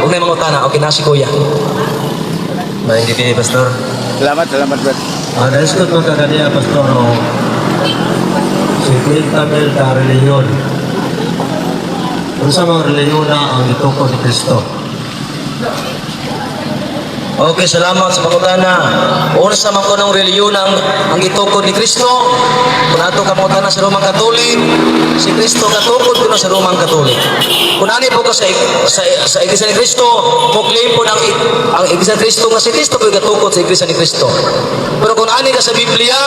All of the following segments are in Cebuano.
Kung naay mangutana, okay na si Kuya. Maayong gabii, Pastor. Salamat, salamat, Brad. Ah, naisgot mo kaganiya, Pastor, o 50 mil ka relihiyon. Unsa mga relihiyon na ang gitukod ni Kristo? Okay, salamat sa pangutana. Unsa man kunong relihiyon ang gitukod ni Kristo? Kung ato ka pangutana sa Roman Catholic, si Kristo katukod kuno sa Roman Catholic. Kung ani po ka sa Iglesia ni Kristo, mo claim po ang Iglesia ni Kristo nga si Kristo po katukod sa Iglesia ni Kristo. Pero kung ani ka sa Biblia,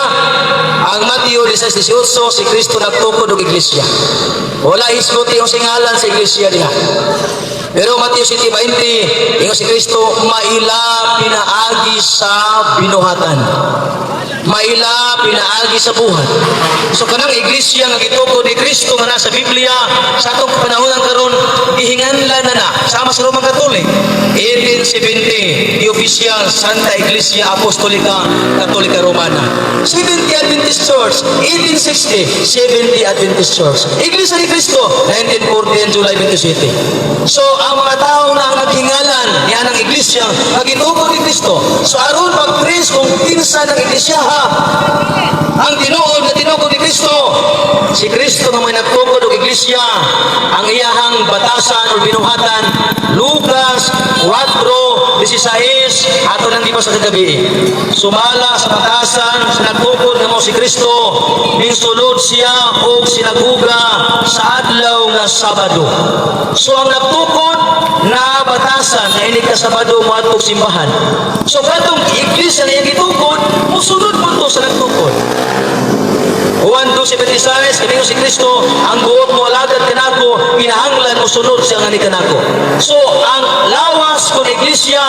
ang Mateo 16:18, si Kristo nagtukod og iglesia. Wala hisguti ang singalan sa iglesia diha. Pero Mateo 7:20, ingon si Kristo, maila pinaagi sa binuhatan. Maila pinaagi sa buhat. So kanang iglesia nga gitukod ni Kristo nga nasa Biblia sa atong panahon karon, gihinganlan na na sama sa Roman Catholic. 1870, the official Santa Iglesia Apostolica Cattolica Romana. 70 Adventist Church, 1860, 70 Adventist Church. Iglesia ni Cristo, 1914, July 27. So, ang mga tao na ang naghingalan niya ng iglesia, nga gitukod ni Kristo. So, aron pag-trace kung kinsa ng iglesia ha, ang tinuod na tinukod ni Kristo. Si Kristo nga may nagtukod og iglesia, ang iyahang batasan o binuhatan, Lucas 4:16, ato nang di pa sa kagabi. Sumala sa batasan sa nagtukod nga mao si Kristo, sulod siya og sinaguga sa adlaw nga Sabado. So ang nagtukod na batasan na ini ka Sabado moadto og simbahan. So katong iglesia nga iyang gitukod, musunod mo to sa nagtukod. Juan 12:26, kani si Kristo, ang buot mo alagad kanako, kinahanglan mo sunod siya nga ni kanako. So, ang lawas kung iglesia,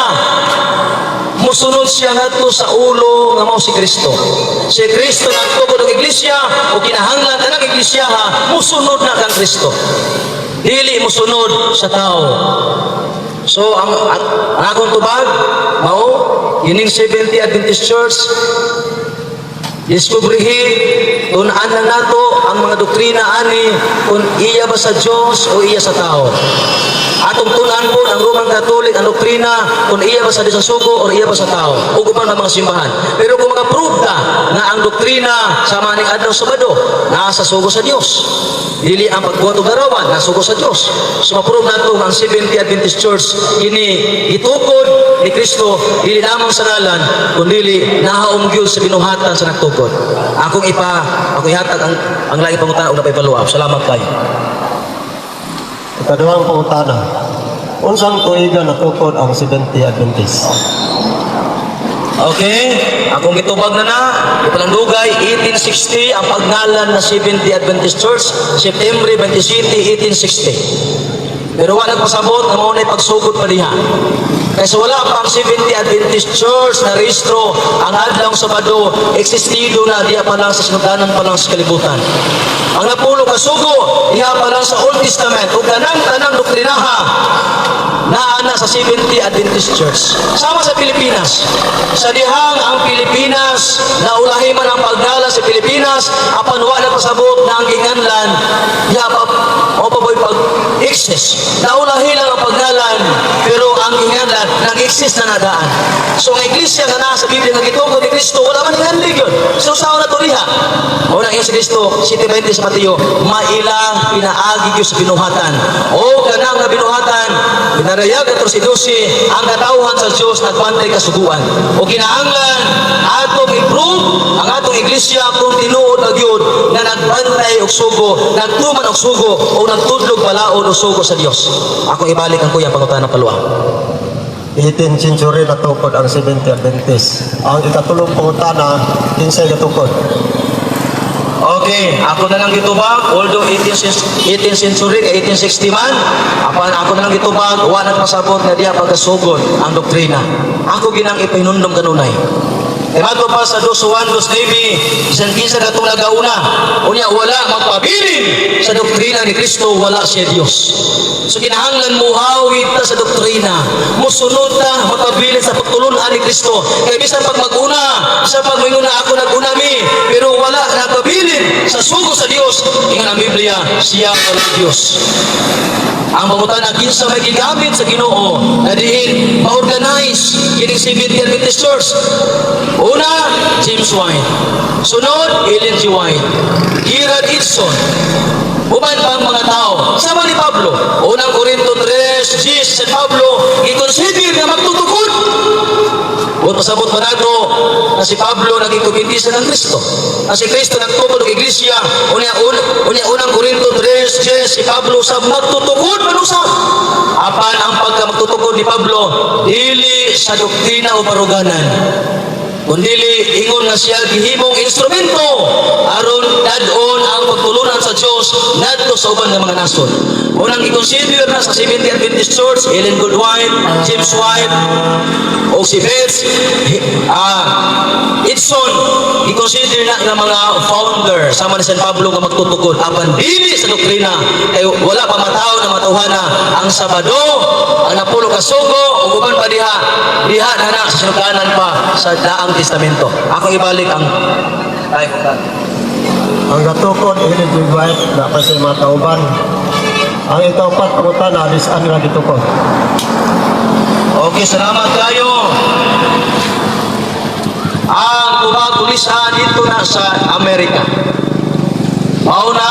musunod siya ngadto sa ulo nga mao si Kristo. Si Kristo nagtukod og iglesia o kinahanglan tanang iglesia ha, musunod na kang Kristo. Dili musunod sa tao. So ang akong tubag mao kining 70 Adventist Church, diskubrihi, tun-an lang nato ang mga doktrina ani kung iya ba sa Diyos o iya sa tao. Atong tun-an po ang Roman Catholic, ang doktrina kung iya ba sa Diyos ang sugo o iya ba sa tao o uban ang mga simbahan. Pero kung maka-prove ta nga ang doktrina sa maning adlaw Sabado nasa sugo sa Diyos, dili ang pagbuhat og larawan, nasugo sa Diyos. So ma-prove nato nga ang 70 Adventist Church kini gitukod ni Kristo dili lamang sa ngalan kundi nahaom gyud sa binuhatan sa nagtukod. Akong ihatag ang laing pangutana og napay follow up. Salamat kayo. Ikaduhang pangutana. Unsang tuiga natukod ang 70 Adventist? Okay, akong gitubag na na, ipalandugay, 1860 ang pagngalan na 70 Adventist Church, September 27, 1860. Pero wala nagpasabot nga mao na'y pagsugod pa diha. Kaysa wala pa ang 70 Adventist Church na rehistro, ang adlaw Sabado, existido na diha pa lang sa sinugdanan pa lang sa kalibutan. Ang napulo ka sugo, diha pa lang sa Old Testament, ug kanang tanang doktrinaha, naa na sa 70 Adventist Church. Sama sa Pilipinas. Sa dihang ang Pilipinas, naulahi man ang pagngalan sa Pilipinas, apan wa na pasabot na ang ginganlan, diha pa, o pa boy pag exist. Naulahi lang ang pagnalan, pero ang ginganlan, nag-exist na nadaan. So ang iglesia nga naa sa Biblia nga gitukod ni Kristo, wala man hinganlig yun. So saan na to diha? Mao na si Kristo, 7:20 sa Mateo, maila pinaagi gyud sa binuhatan. O kanang nga binuhatan, pinarayag ato si 12, ang katawhan sa Dios nagbantay kasuguan. O kinahanglan atong i-prove ang atong iglesia kung tinuod na gyud nga nagbantay og sugo, nagtuman og sugo o nagtudlog balaod og sugo sa Dios. Ako ibalik ang kuya pangutana paluwa. 18th century natukod ang 70 Adventist. Ang ikatulong pangutana, kinsay gatukod? Okay, ako na lang gitubag, although 18th century, 1860 man, apan ako na lang gitubag, wa nagpasabot nga diha pagkasugod ang doktrina. Ako ginang ipahinumdom kanunay. Kay pa sa 2.1, 2.9, bisan kinsa katong nagauna, unya wala magpabilin sa doktrina ni Kristo, wala siya Diyos. So kinahanglan mo hawid ta sa doktrina, musunod ta magpabilin sa pagtulunan ni Kristo. Kay bisan pag mag-una, bisan pag moingon na ako nag-una mi, pero wala nagpabilin sa sugo sa Dios, ingon ang Biblia, siya wala Diyos. Ang pangutana, kinsa may gigamit sa Ginoo na diin ma-organize kining Seventh Adventist Church? Una, James White. Sunod, Ellen G. White. Gerald Edson. Uban pang mga tao. Sama ni Pablo. Unang Korinto 3, 10, si Pablo, i-consider na magtutukod. Kung pasabot pa nato na si Pablo naging kumintisa ng Kristo. Na si Kristo nagtukod og iglesia. Unya Unang Korinto 3, 10, si Pablo sa magtutukod man usab. Apan ang pagka magtutukod ni Pablo, dili sa doktrina o baruganan, kundili ingon nga siya gihimong instrumento aron dad-on ang pagtulunan sa Dios ngadto sa uban nga mga nasod. Unang i-consider na sa Seventh Adventist Church, Ellen Gould White, James White, o si Bates Edson, i-consider na nga mga founder sama ni San Pablo nga magtutukod, apan dili sa doktrina, kay wala pa matawo na matawhana ang Sabado, ang napulo ka sugo ug uban pa diha diha na na sa sinukanan pa sa Daang Testamento. Ako ibalik ang ay. Ang gatukod, Ellen G. White, na kasi mga kauban. Ang ikaupat pangutana, disan nga gitukod? Okay, salamat kayo. Ang tumagulisan dito na sa Amerika. Mao na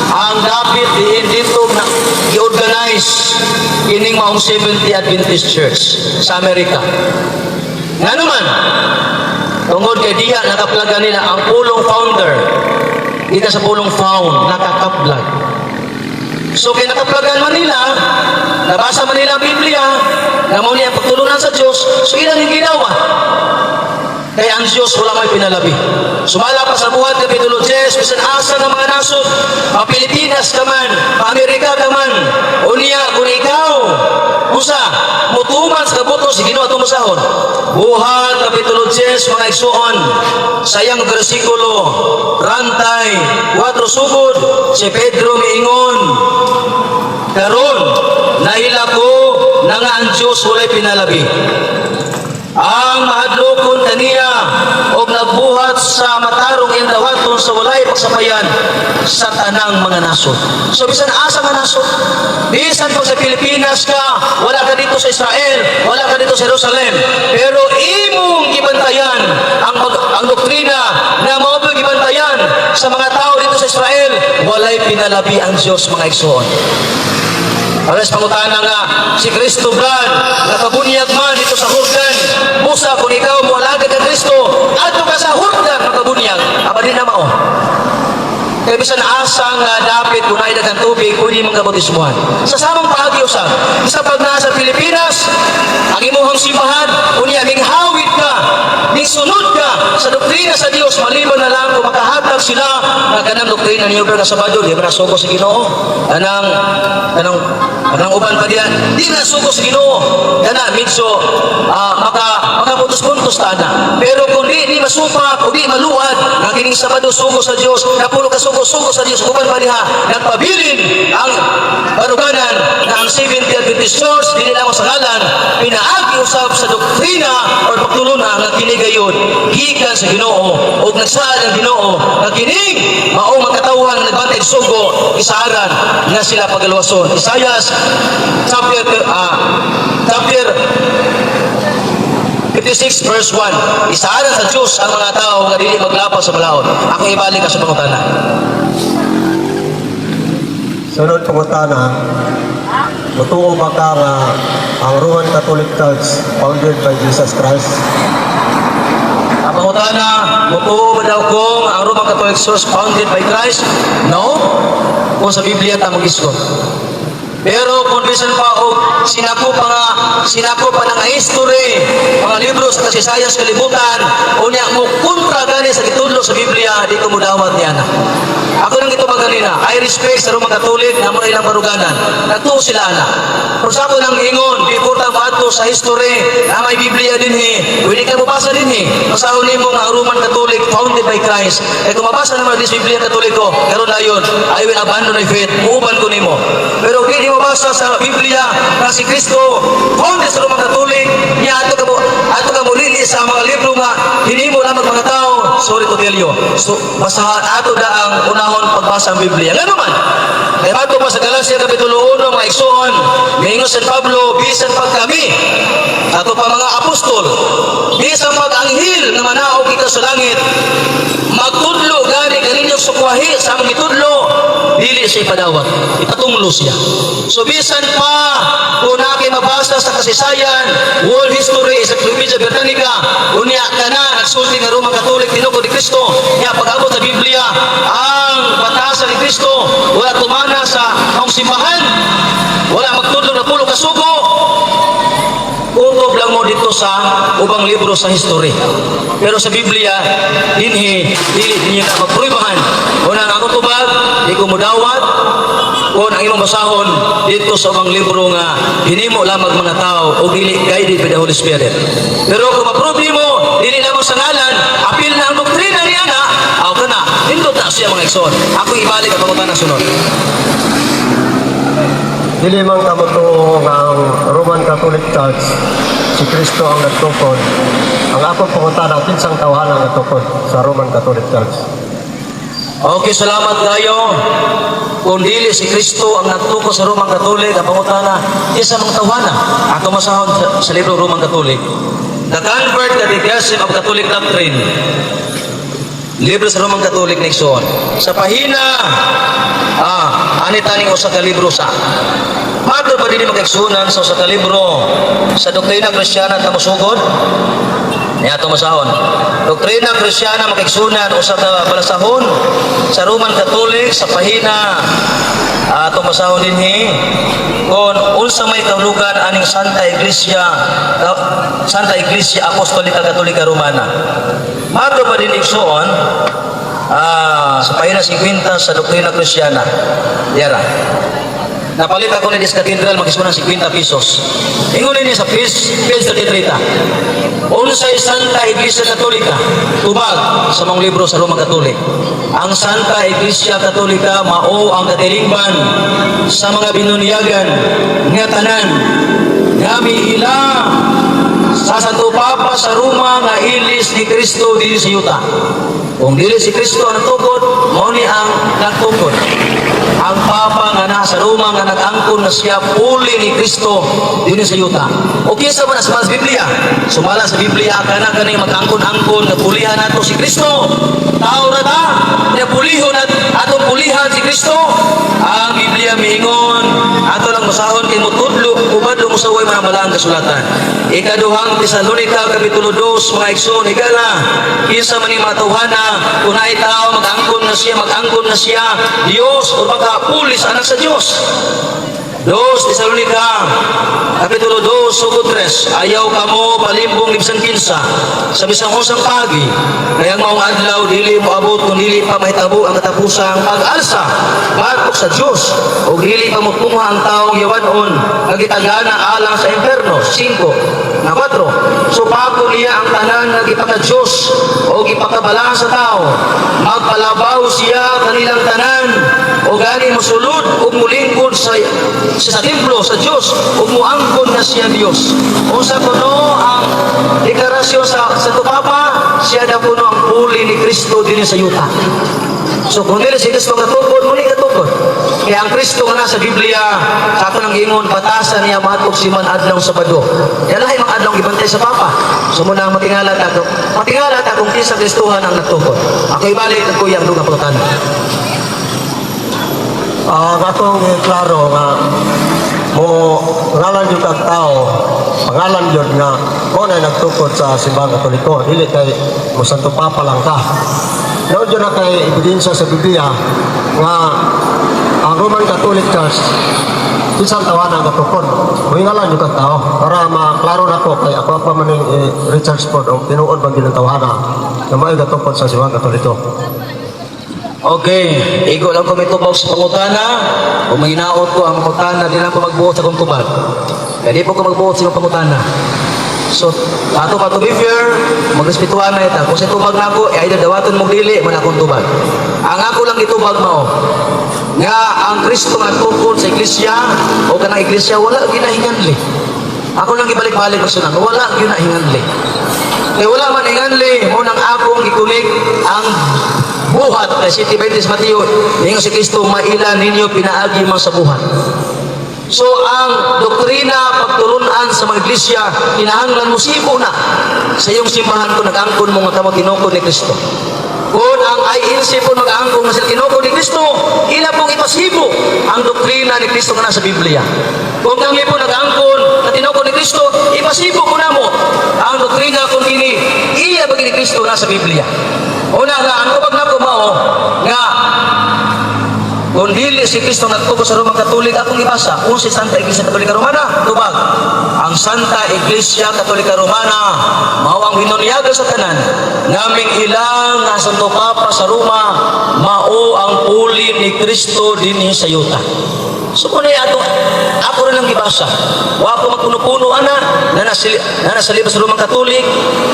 ang dapit diin dito na gi-organize kining maong Seventh Adventist Church sa Amerika. Nga naman, tungod kay diha nakaplaga nila ang pulong founder. Dito sa pulong found, nakakaplag. So kay nakaplagan man nila, nabasa man nila ang Biblia, na mao niya ang pagtulunan sa Diyos, so ilang yung ginawa. Kaya ang Diyos wala may pinalabi. Sumala pa sa Buhat Kapitulo 10, bisan asa ng mga nasod, pa Pilipinas ka man, pa Amerika ka man, unya, kung ikaw, usa, mutuman sa kabuto, si Ginoo atong basahon. Buhat Kapitulo 10, mga igsuon, sayang bersikulo, rantay, 4 sugod, si Pedro miingon, "Karon, naila ko na nga ang Diyos walay pinalabi. Ang mahadlokon kaniya og nagbuhat sa matarong iyang dawaton sa walay pagsapayan sa tanang mga nasod." So bisan asa nga nasod, bisan pa sa Pilipinas ka, wala ka dito sa Israel, wala ka dito sa Jerusalem, pero imong gibantayan ang doktrina na mao ba gibantayan sa mga tao dito sa Israel, walay pinalabi ang Diyos, mga igsoon. Alas pangutana nga, si Kristo brad, nakabunyag man dito sa Jordan. Musa, kung ikaw mo alagad ng Kristo, adto ka sa Jordan makabunyag. Aba di na mao. Kaya bisan asa nga dapit kung naay daghang tubig, pwede mong kabautismuhan. Sa samang paagi usab, sa pag naa sa Pilipinas, ang imuhang simbahan, unya minghawit ka, mingsunod ka sa doktrina sa Dios, maliban na lang kung makahatag sila nga kanang doktrina niyo nga Sabado, di ba na sugo sa Ginoo? Kanang uban pa diyan, di na sugo sa Ginoo. Kana medyo makapuntos-puntos ta na. Pero kung di masupak o di maluad nga kining Sabado sugo sa Dios, napulo ka sugo sugo sa Dios, uban pa diha, nagpabilin ang baruganan na ang Seventh Adventist Church dili lamang sa ngalan, pinaagi usab sa doktrina or pagtulunan nga kini gayud gikan sa Ginoo ug nagsaad ang Ginoo nga kining mao makatawhan nagbantay sugo, isaaran nga sila pagaluwason. Isaias chapter 56 verse 1. Isaaran sa Diyos ang mga tao nga dili maglapas sa balaod. Ako ibalik ka sa pangutana. Sunod pangutana, mutuo ba ka nga ang Roman Catholic Church founded by Jesus Christ? Ang pangutana, mutuo ba daw kung ang Roman Catholic Church founded by Christ? No. Kung sa Biblia ta mag-isgot. Pero kung bisan pa og sinako pa ng history, mga libro sa kasaysayan sa kalibutan, unya mo kontra gani sa gitudlo sa Biblia, di ko mudawat niya na. Ako nang ito maganina, I respect sa Roman Catholic na mo ilang baruganan. Nagtuo sila ana. Pero sa ako nang ingon, before ta maadto libro sa history na may Biblia dinhi, pwede ka mabasa dinhi. Basahon nimo nga ang Roman Catholic founded by Christ. Eh kung mabasa naman this Biblia Katoliko, karon na yun, I will abandon my faith, muuban ko nimo. Pero kung di mabasa sa Biblia nga si Kristo founded sa Roman Catholic, niya ato ka mulili sa mga libro nga hinimo lamang mga tao, sorry to tell you. So basahan ato da ang unahon pagbasa ang Biblia. Ngano man? Kaya ato pa sa Galacia Kapitulo 1, mga igsoon, miingon San Pablo, bisan pag kami, ato pa mga apostol, bisan pag anghel nga manaog kita sa langit, magtudlo gani kaninyo sukwahi sa among gitudlo, dili siya ipadawat, ipatunglo siya. So bisan pa kung naki mabasa sa kasaysayan, world history, Encyclopedia Britannica, unya ka na nagsulti nga Roman Catholic tinukod ni Kristo, nya pag-abot sa Biblia, ang batasan ni Kristo wala tumana sa maong simbahan, wala magtudlo na pulo kasugo, utob lang mo dito sa ubang libro sa history. Pero sa Biblia, dinhi, dili ninyo na magpruibahan. Una ang akong tubag, di ko mudawat, kung ang imong basahon dito sa ubang libro nga hinimo lamang mga tao o dili guided by the Holy Spirit. Pero kung ma-prove nimo, dili lamang sa ngalan, apil na ang doktrina niya na, aw ka na, nindot na siya, mga igsoon. Ako ibalik ang pangutana sunod. Dili man ka motuo nga ang Roman Catholic Church si Kristo ang nagtukod. Ang akong pangutana, kinsang tawhana ang nagtukod sa Roman Catholic Church? Okay, salamat kayo. Kung dili si Kristo ang nagtukod sa Roman Catholic, ang pangutana, isa mga tawhana. Ato masahon sa libro Roman Catholic. The Convert Catechism of Catholic Doctrine. Libro sa Roman Catholic ni igsoon. Sa pahina, ani taning usa ka libro sa. Mato ba dinhi makaigsunan sa usa ka libro sa Doktrina Kristyana ta mosugod? Niya ato masahon. Doktrina Kristyana makaigsunan usa ka balasahon sa Roman Catholic sa pahina ato masahon dinhi kung unsa may kahulugan aning Santa Iglesia Apostolika Katolika Romana. Mato pa din igsuon sa pahina 50 sa Doktrina Kristyana. Yara. Napalit ako ni Dis Cathedral mag-isunan 50 pesos. Ingon ni sa page 33 ta. Unsay Santa Iglesia Katolika? Tubag sa mga libro sa Roma Katolik. Ang Santa Iglesia Katolika mao ang katilingban sa mga binunyagan nga tanan nga miila sa Santo Papa sa Roma nga ilis ni Kristo diri sa yuta. Kung dili si Kristo ang nagtukod, mao ni ang nagtukod. Ang Papa nga nasa Roma nga nag-angkon na siya puli ni Kristo dinhi sa yuta. O kinsa man sa Biblia? Sumala sa Biblia kana kani mag-angkon-angkon nga pulihan nato si Kristo. Tao ra ta, nya pulihon at atong pulihan si Kristo. Ang Biblia miingon, ato lang basahon kay mutudlo ubadlo mo sa way mga balaang kasulatan. Ikaduhang Tesalonika kapitulo 2, mga igsoon, higala kinsa man ni matawhana kung naay tao mag-angkon na siya Dios o baka pulis anak sa Dios. 2 Tesalonika Kapitulo 2, sugod 3. Ayaw kamo palimbong bisan kinsa sa bisan unsang pagi. Kaya ang maong adlaw dili mo abot kung dili pa mahitabo ang katapusang pag-alsa batok sa Dios o dili pa mutungha ang taong yawanon nga gitagana alang sa impierno. 5 na 4. Supako niya ang tanan nga gipaka-Diyos o gipakabalaan sa tao. Magpalabaw siya kanilang tanan o gani mosulod ug molingkod sa templo sa Dios ug moangkon na siya Dios. Unsa kuno ang deklarasyon sa Santo Papa, siya daw kuno ang puli ni Kristo dinhi sa yuta. So kung dili si Kristo katukod, muli katukod. Kaya ang Kristo nga nasa Biblia, sa ato nang giingon, batasan niya matok si man adlaw Sabado. Yan lahi mga adlaw gibantay sa Papa. So muna ang matingala ta, matingala ta kung kinsa Kristohan ang nagtukod. Ako ibalik ang kuyang dugang pangutana. Ang atong klaro nga mo ngalan jud ang tao, pangalan jud nga mo na nagtukod sa Simbahang Katoliko, dili kay mo Santo Papa lang ka. Naon jud na kay ebidensya sa Biblia nga ang Roman Catholic Church isang tawana ang katukod. Mo ngalan jud ang tao para maklaro na ko kay ako pa man ning Richard Ford o tinuod bang gyud ang tawhana nga mao'y gatukod sa Simbahang Katoliko. Okay, igo lang ko may tubag sa pangutana. Kung mahinaot ko ang pangutana, di lang ko magbuot sa akong tubag. Kaya di po ko magbuot sa imong pangutana. So, ato pa to be fair, magrespetuhan na ita. Kung sa tubag nako, eh, either dawaton mo dili, man akong tubag. Ang ako lang gitubag mao, nga ang Kristo nga tukod sa iglesia, o kanang iglesia, wala ginahinganli. Ako lang gibalik-balik ko sunan, wala ginahinganli. Kaya wala man hinganli, mo nang akong gikunik ang buhat kay 7:20 Mateo, ningon si Kristo, maila ninyo pinaagi man sa buhat. So ang doktrina pagtulunan sa mga iglesia, kinahanglan mo sibo na sa iyong simbahan kung nag-angkon mo nga kamo tinukod ni Kristo. Kung ang INC po mag-angkon nga sila tinukod ni Kristo, ila pong ipasibo ang doktrina ni Kristo nga nasa Biblia. Kung kami po nag-angkon na tinukod ni Kristo, ipasibo po namo ang doktrina kung kini iya ba ni Kristo nasa Biblia. Una nga, ang tubag nako mao nga kung dili si Kristo nagtubo sa Romang Katolik, akong ibasa, kung si Santa Iglesia Katolika Romana, tubag, ang Santa Iglesia Katolika Romana, mao ang binunyaga sa tanan, naming ilang nga Santo Papa sa Roma, mao ang puli ni Kristo dinhi sa yuta. So kung ato, ako rin lang gibasa. Wa ko magpuno-puno ana na nasa libro sa Romang Katolik,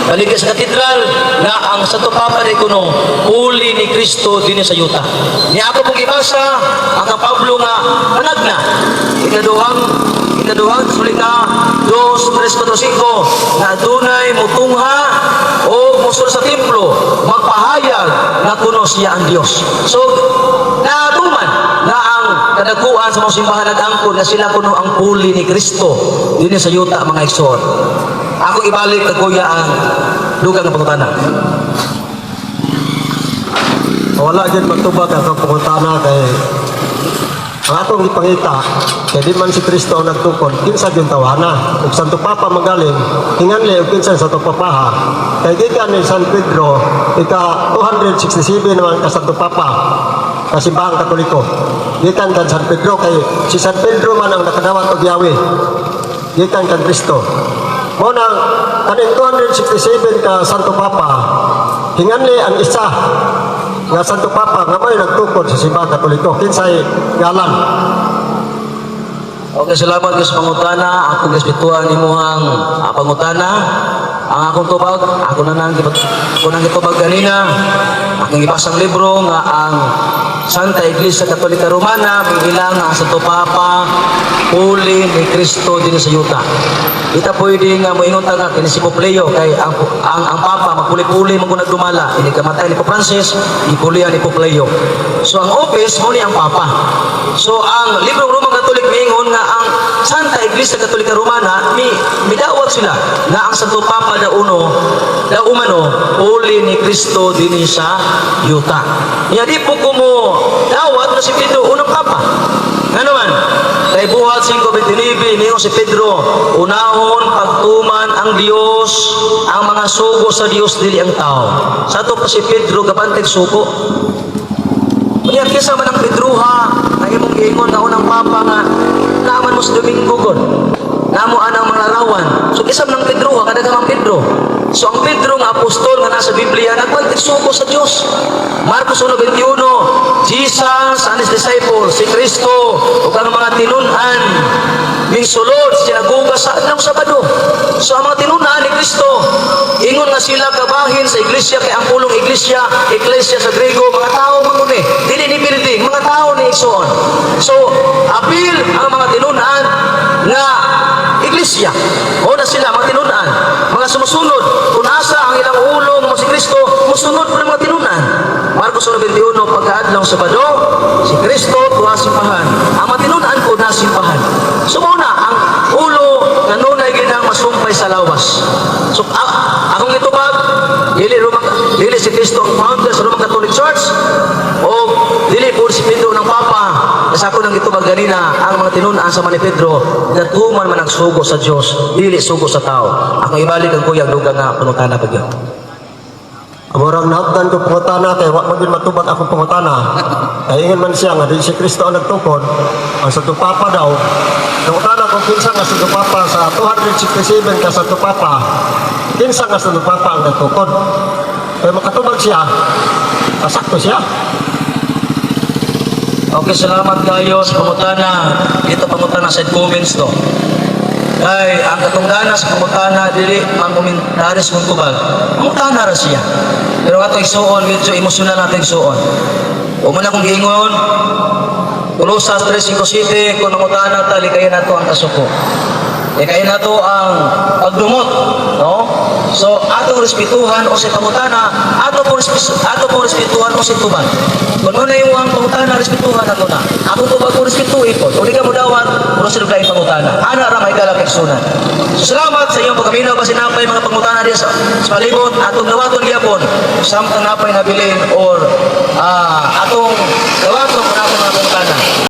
baligya sa katedral na ang Santo Papa ni kuno puli ni Kristo dinhi sa yuta. Ni ako pong gibasa ang kang Pablo nga managna. Ikaduhang Tesalónica 2, 3, 4, 5 na adunay mutungha o musul sa templo magpahayag na kuno siya ang Dios. So natuman na ang kadakuan sa mga simbahan nag-angkon na sila kuno ang puli ni Kristo dinhi sa yuta, mga igsoon. Ako ibalik kag kuya ang dugang nga pangutana. Wala gyud magtubag ang pangutana kay ang atong gipangita kay di man si Kristo ang nagtukod, kinsa gyud tawhana? Ug Santo Papa magaling, hinganli og kinsa sa Santo Papaha? Kay gikan ni San Pedro, ika 267 naman ka Santo Papa sa simbahang Katoliko gikan kan San Pedro, kay si San Pedro man ang nakadawat og yawi gikan kan Kristo. Mo nang kaning 267 ka Santo Papa, hinganli ang isa nga Santo Papa nga may nagtukod sa simbahang Katoliko, kinsay ngalan? Okay, salamat sa pangutana. Akong respetuhan imuhang pangutana. Ang akong tubag, ako nang gitubag ganina. Akong gibasang libro nga ang Santa Iglesia Katolika Romana bilang nga ang Santo Papa puli ni Kristo dinhi sa yuta. Ita pwede nga moingon ta nga kini si Pope Leo kay ang Papa magpuli-puli man kung nagdumala. Ini kamatay ni Pope Francis, gipulihan ni Pope Leo. So ang office mo ni ang Papa. So ang librong Romang Katolik miingon nga ang Santa Iglesia Katolika Romana mi midawat sila nga ang Santo Papa daw uno daw umano puli ni Kristo dinhi sa yuta. Nya di po ko mo dawat na si Pedro unang Papa. Ngano man? Kay Buhat 5:29, ningon si Pedro, unahon pagtuman ang Dios, ang mga sugo sa Dios, dili ang tao. Sa ato pa si Pedro gabanteg sugo. Unya kinsa man ang Pedroha nga imong giingon nga unang papa nga naaman mo sa Domingo god? Namo anang mga larawan. So kinsa man ang Pedroha kada ka mang Pedro? So ang Pedro nga apostol nga nasa Biblia nagbanteg sugo sa Dios. Marcos 1:21, Jesus and his disciples, si Kristo ug ang mga tinun-an mingsulod sa sinagoga sa adlaw Sabado. So ang mga tinun-an ni Kristo, ingon nga sila kabahin sa iglesia kay ang pulong iglesia, eklesia sa Grego, mga tao man ni, dili ni building, mga tao ni igsoon. So apil ang mga tinun-an nga iglesia. O na sila mga tinun-an, mga sumusunod. Kung asa ang ilang ulo mo si Kristo, musunod po ng mga tinun-an. Marcos 1:21, pagkaadlaw Sabado, si Kristo tuwa simbahan. Ang mga tinun-an ko nasimbahan. So muna, ang ulo nga nunay ginang masumpay sa lawas. So akong itubag, dili Roman, dili si Kristo ang founder sa Roman Catholic Church o dili po si Pedro ng Papa. Kasi ako nang itubag ganina, ang mga tinun-an sa ni Pedro, natuman man ang sugo sa Dios, dili sugo sa tao. Akong ibalik ang kuyang dugang nga pangutana pagyo. Amorang nahapdan ko pangutana kay wa man gyud matubag akong pangutana. Kay ingon man siya nga di si Kristo ang nagtukod, ang Santo Papa daw. Nangutana kung kinsa nga Santo Papa sa 267 ka Santo Papa, kinsa nga Santo Papa ang nagtukod? Kay makatubag siya, kasakto siya. Okay, salamat kayo sa pangutana. Dito pangutana sa comments to. Kay ang katungdanan sa pangutana, dili mangkomentaris kung tubag. Mangutana ra siya. Pero ato igsuon, medyo emosyonal natin, igsuon. Ug na kung giingon, Colosas 3:57, kung mangutana ta, likayan nato ang kasuko. Likayan nato ang pagdumot, no? So, atong respetuhan o sa pangutana, ato po respetuhan o sa tubag. Kung ano na yung ang pangutana, respetuhan nato na. Ako tubag ko respetuhin po. Kung di ka mo dawat, pero sila laing pangutana. Ana ra may galak igsunan. So, salamat sa iyong pagkaminaw kasi napay mga pangutana diya sa palibot, atong dawaton gyapon samtang napay nabilin or